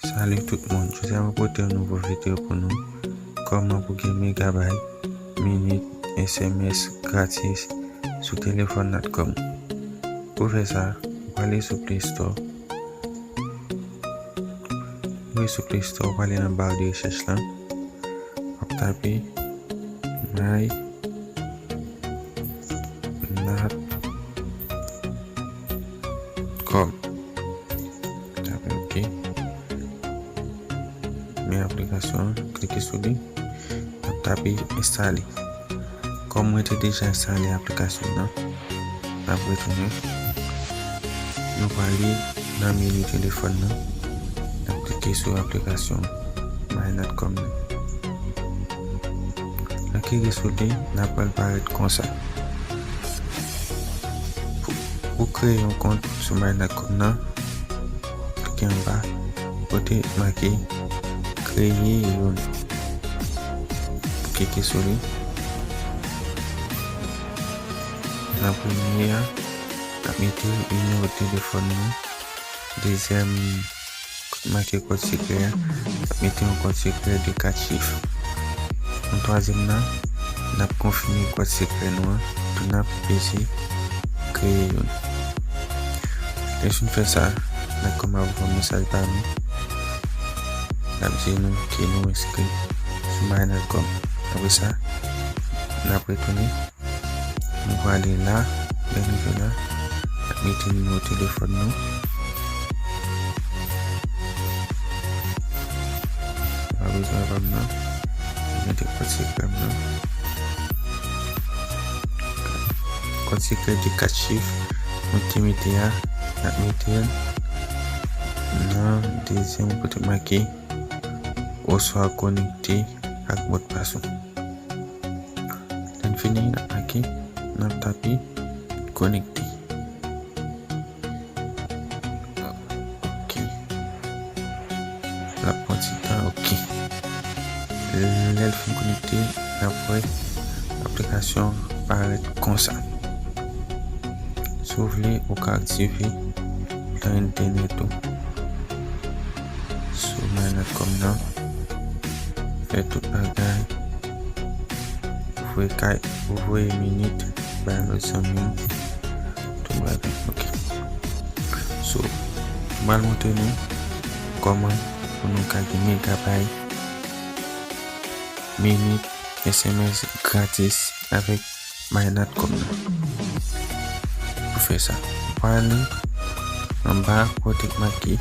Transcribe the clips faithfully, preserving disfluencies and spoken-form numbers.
Salut tout moun, jodi a mwen pote yon nouvo videyo pou nou. Kòman pou gen megabay, minit, S M S gratis sou telefòn Natcom. Pou fè sa, ou prale sou Play Store. Ou rive sou Play Store, ou prale nan ba de rechèch lan. W ap tape My Natcom. Tape OK. Men aplikasyon an, klike sou li. N ap tape enstale. Kòm mwen te deja enstale aplikasyon nan, n ap retounen. Nou prale nan meni telefòn nan. N ap klike sou aplikasyon My Natcom nan. Lè klike sou li, n ap wè l parèt konsa. Pou, pou kreye yon kont sou My Natcom nan, klike anba kote make kreye youn. Klike sou li. Nan premye a, n ap mete nimewo telefòn nou. Dezyèm, kote make kòd sekrè a, n ap mete yon kòd sekrè de kat chif. Nan twazyèm nan, n ap konfime kòd sekrè nou an, epi n ap peze kreye youn. Lè fin fè sa, Natcom ap voye yon mesaj ba nou. L ap di nou ke nou enskri sou My Natcom. Apre sa, n ap retounen. Nou prale la, lè n rive la, n ap mete nimewo telefòn nou. Pa bezwen pa m nan. Mete kòd sekrè m nan. Kòd sekrè de kat chif mwen te mete a, n ap mete l nan dezyèm kote make oswa konekte ak modpas ou. Lè n fini, n ap make, n ap tape konekte. OK. L ap pran ti tan, OK. Lè l fin konekte, n ap wè aplikasyon an parèt konsa. Si w vle, ou ka aktive plan entènèt ou sou My Natcom nan. Fè tout bagay. Voye kay, voye minit bay lòt zanmi w. Tout bagay. OK. So, m pral montre nou kòman pou nou ka gen megabay, minit, S M S gratis avèk My Natcom nan. Pou fè sa, ou prale anba kote k make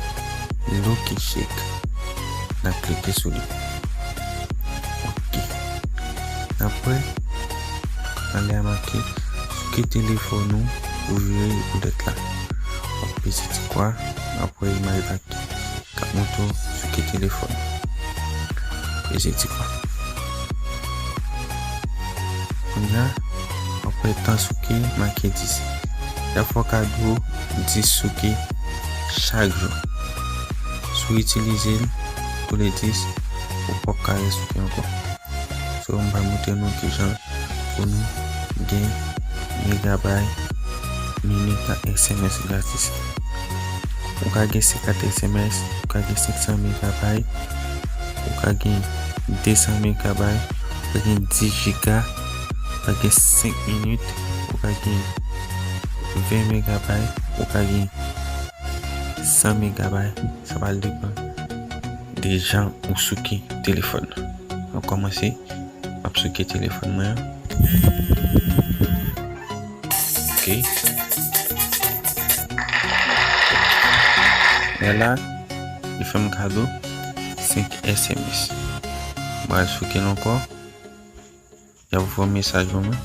Location. N ap klike sou li. OK. N ap wè anlè a make souke telefòn ou pou jere boulèt la. W ap peze ti kwa, w ap wè imaj la k ap montre w souke telefòn. Peze ti kwa. Kounye a, w ap wè tan souke make dis. Chak fwa w ka di w dis souke chak jou. Si w itilize l toulèdis, ou p ap ka resouke ankò. So, m pral montre nou kijan pou nou gen megabay, minit ak S M S gratis. Ou ka gen senkant S M S, ou ka gen senk san megabay, ou ka gen de san megabay, ou ka gen dis jiga, ou ka gen senk minit, ou ka gen ven megabay, ou ka gen san megabay. Sa pral depann de jan ou souke telefòn nan. Ann kòmanse. M ap souke telefòn mwen an. OK. Men la, li fè m kado senk S M S. M pral souke l ankò. Y ap voye mesaj ban mwen.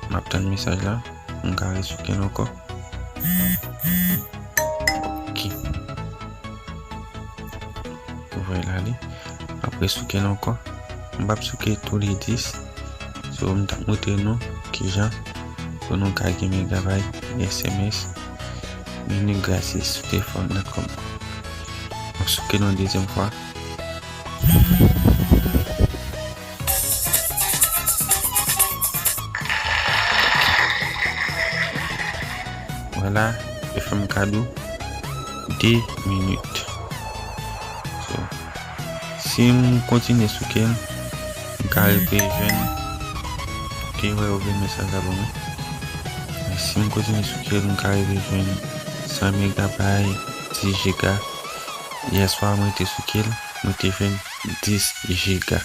M ap tann mesaj la. M ka resouke l ankò. OK. Ou wè la li. M ap resouke l ankò. M p ap souke toulèdis. So, m t ap montre nou kijan pou nou ka gen megabay, S M S, minit gratis sou telefòn nan kòm. M ap souke l yon dezyèm fwa. Vwala, yo fè m kado de minit. So, si m kontinye sou Kale, m ka rive jwenn, ok, wè, ouvri mesaj la ban mwen. Men si m kontinye sou Kale, m ka rive jwenn san megabay, dis jiga. Yèswa, mwen te sou Kale, mwen te jwenn dis jiga.